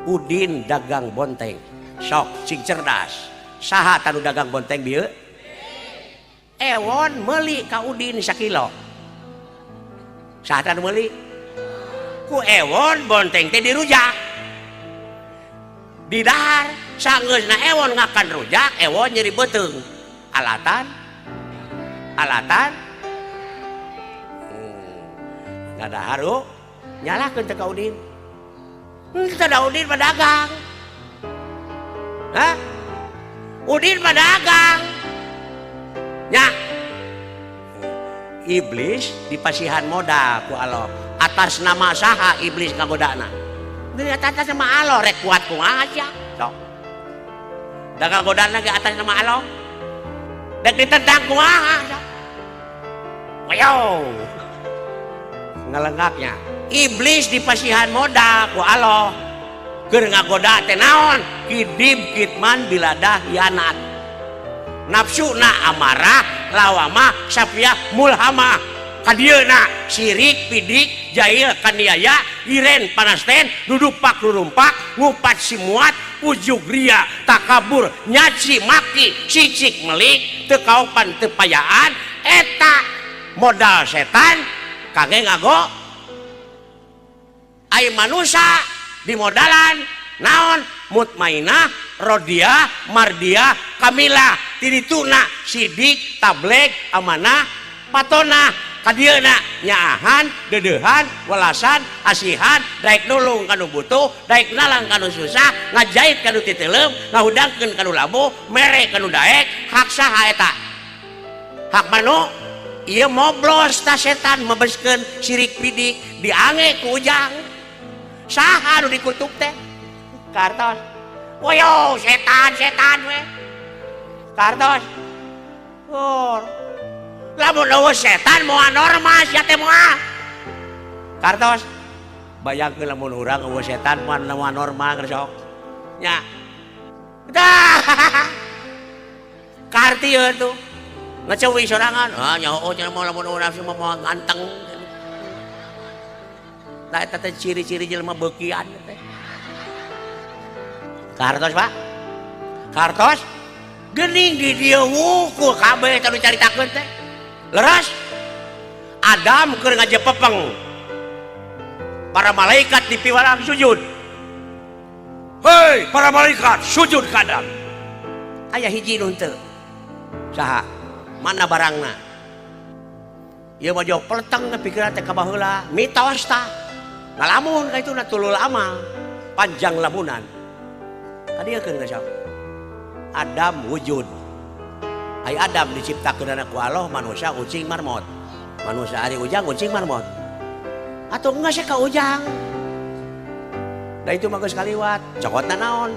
Udin dagang bonteng. Sok sing cerdas. Saha tanu dagang bonteng dieu? Ewon meuli ka Udin sakilo. Saha tanu meuli? Ku Ewon bonteng teh dirujak. Didahar sanggeusna Ewon ngakan rujak, Ewon nyeri beuteung. Alatan alatan ngadahar nyalahkeun teh ka Udin. Henteu da Udin mah dagang. Hah? Udin mah dagang. Nya. Iblis dipasihan modal ku Allah. Atas nama saha iblis ngagodana? Dari atas nama Allah rek kuat kumaha sia. Sok. Da ngagodana ge atas nama Allah. Dek ditendang kumaha sok. Wayo. Ngalengaknya. Iblis dipasihan modal ku Allah. Keur ngagoda teh naon? Kidib kitman biladah hianat. Nafsuna amarah, lawamah, safiah, mulhamah. Kadieuna sirik, pidik, jahil, kaniaya, iren, panasten, dudupak, rurumpak, ngupat simuat, ujug ria, takabur, nyaci, maki, sicik, melik, teu kaopan, teu payaan, eta modal setan kage ngago. Ai manusia dimodalan naon? Mutmainah, rodiah, mardiah, kamilah, tirituna, sidik, tableg, amanah, patonah. Kadieuna nyaahan, deudeuhan, welasan, asihan, daek nulung kanu butuh, daek nalang kanu susah, ngajait kanu titeuleum, ngahudangkeun kanu labuh, mere kanu daek, hak saha eta? Hak manu? Ieu moblos ta setan mebeskeun sirik pidik diange ku Ujang. Saha nu dikutuk teh? Kartos. Woyo setan setan we. Kartos. Oh. Lamun eueuh setan moal normal sia teh moal. Kartos. Bayangkeun lamun urang eueuh setan moal normal keur sok. Nya. Dah. Karti ieu tuh. Ngecewi sorangan. Ah nyaho cenah moal lamun urang nafsu mah moal ganteng. Nah eta teh ciri-ciri jelema beukian teh. Kartos, Pak. Kartos geuning di dieu wungkul kabeh teh nu caritakeun teh. Leres. Adam keur ngajepepeng. Para malaikat dipiwarang sujud. Hei, para malaikat, sujud ka Adam. Aya hiji nu henteu. Saha? Mana barangna? Ieu mah jauh peleteng pikiran teh ka baheula, mitos tah. Ngalamun ka itu na tulul amal, panjang lamunan. Kadieukeun geus sok. Adam wujud. Ai Adam diciptakeun ku Allah manusia ucing marmot. Manusia ari ujang ucing marmot. Atuh geus ka ujang. Da itu mah geus kaliwat, cokotna naon?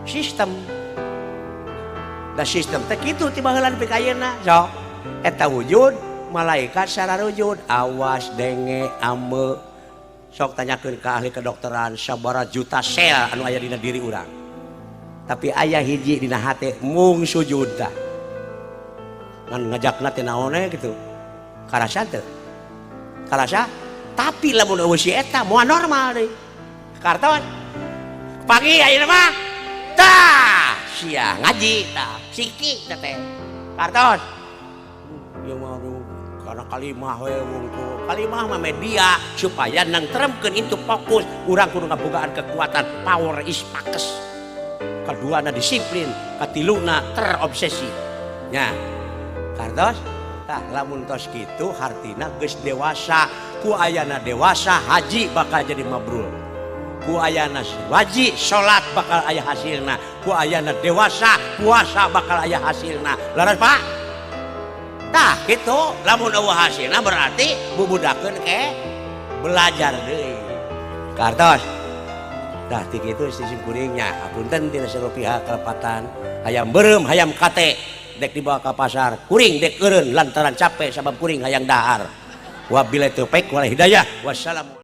Sistem. Da sistem teh kitu ti baheula nepi ka ayeuna. Sok eta wujud malaikat sararujud, awas denge ame. Sok tanyakeun ka ahli kedokteran sabaraha juta sel anu aya dina diri urang. Tapi aya hiji dina hate mung sujud tah. Ngan ngajakna teh naon we kitu. Karasa teu? Karasa? Tapi lamun eueuh si eta moal normal deui. Karton. Pagi ayeuna mah. Tah, sia ngaji tah, siki teh teh. Kartos. Ieu mah karena kalimah we wungkul. Kalimah mah media supaya nangteremkeun itu fokus urang kudu ngabogaan kekuatan power is pakes. Kaduana disiplin, katiluna terobsesi. Nya. Kartos? Tah lamun tos kitu hartina geus dewasa. Ku ayana dewasa haji bakal jadi mabrur. Ku ayana wajib salat bakal aya hasilna. Ku ayana dewasa puasa bakal aya hasilna. Laras Pak? Tah kitu lamun eueuh hasilna berarti bubudakeun ke belajar deui. Kartos? Tah ti kitu si simkuringnya hapunten tina seluruh pihak kelepatan hayam beureum hayam kate dek dibawa ke pasar kuring dek eureun lantaran capek sabab kuring hayang dahar. Wabillahi taufik wal hidayah. Wassalamu